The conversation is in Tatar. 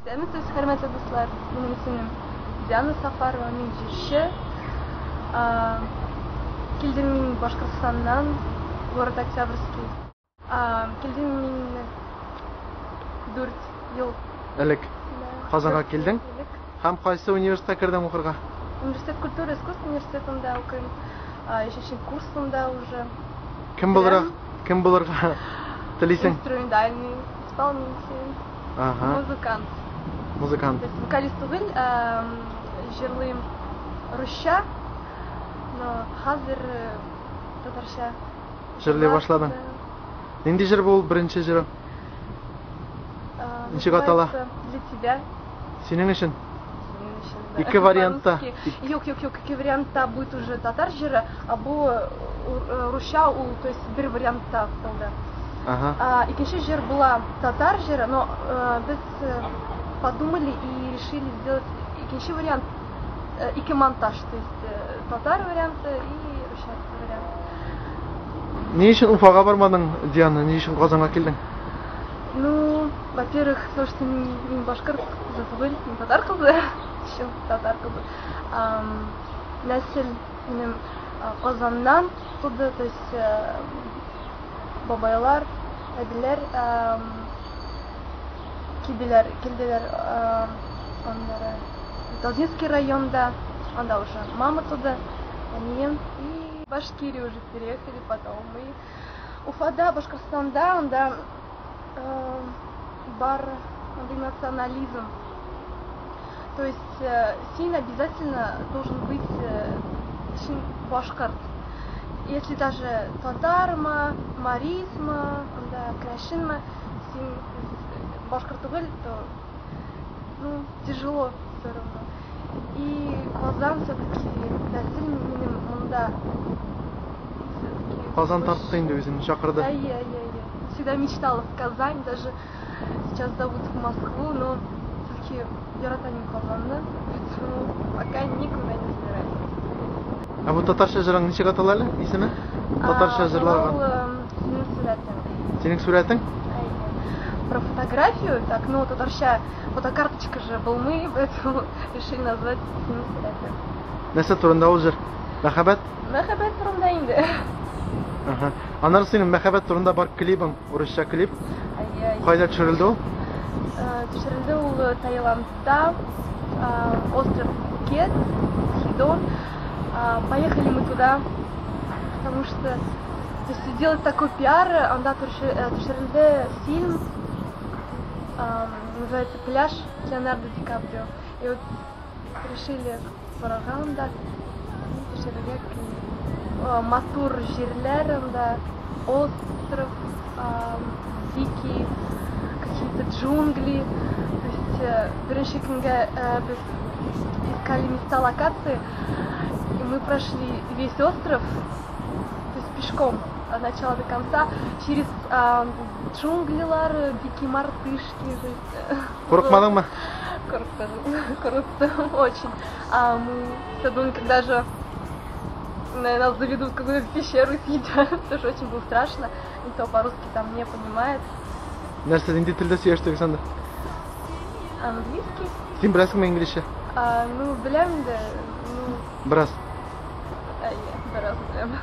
Исәнмесез, хөрмәтле дуслар. Минем исемем Диана Сафарова, мин җырчы. Килдем мин Башкортстаннан, город Октябрьский. Килдем мин 4 ел элек. Казанга килдең? Һәм кайсы университетка кердең укырга? Университет культуры и искусств университетында укыйм. Өченче курсында уже. Кем булырга, кем булырга телисең? Инструментальный исполнитель. Ага. Музыкант. Музыкант. То есть вокалист түгел, җырлыйм русча, но хәзер татарча. Җырлый башладың. Нинди җыр бу беренче җыры? Ничек атала? Для тебя. Синең өчен? Синең өчен, да. Ике вариантта. Юк, юк, юк, ике вариантта будет уже татар җыры, а бу русча ул, то есть бер вариантта булды. Ага. Икенче җыр була татар җыры, но без подумали и решили сделать икенче вариант, ике монтаж, то есть татар варианты и русча вариант. Ни өчен Уфага бармадың, Диана? Ни өчен Казанга килдең? Ну, во-первых, то, что мин башкорт кызы түгел, мин татар кызы, чын татар кызы. Нәсел минем Казаннан туды, то есть бабайлар, әбиләр килделәр, килделәр аннары Талдинский районда, анда уже мама туды, әнием. И в Башкирию уже переехали потом. И Уфада, Башкортостанда, анда бар национализм. То есть син обязательно должен быть чын башкорт. Если даже татармы, марисмы, анда крәшенме, син башкорт түгел, то, ну, тяжело все равно. И Казан все-таки нәсел минем монда. Казан тартты инде үзен, чакырды. Әйе, әйе, әйе. Всегда мечтала в Казань, даже сейчас зовут в Москву, но все-таки яратам мин Казанны, поэтому пока никуда не собираюсь. Ә бу татарча җырың ничек атала әле, исеме? Татарча җырларга. Ул синең сурәтең. Синең сурәтең? Әйе. Про фотографию, так, ну, татарча фотокарточка же булмый, поэтому решили назвать синең сурәтең. Нәрсә турында ул җыр? Мәхәббәт? Мәхәббәт турында инде. Ага. Аннары синең мәхәббәт турында бар клибың, урысча клип. Әйе. Кайда төшерелде ул? Төшерелде ул Таиландта, остров Пхукет, Хидон. Поехали мы туда, потому что, то есть, сделать такой пиар, анда төшерелде фильм, называется «Пляж» Леонардо Ди Каприо. И вот решили барырга анда, төшерергә матур җирләр анда, остров, дикие какие-то джунгли. То есть беренче көнгә без искали места локации, и мы прошли весь остров, то есть пешком от начала до конца, через джунглилар, дикие мартышки. То есть, Курыкмадыңмы? Курыктым, курыктым очень. А мы все думали, когда же нас заведут в какую-то пещеру и съедят. Тоже очень было страшно. Никто по-русски там не понимает. Нәрсә, нинди телдә сөйләштегез анда? Английский. Син беләсеңме инглизчә? Ну, беләм дә, ну... Бераз. Әйе, бераз беләм.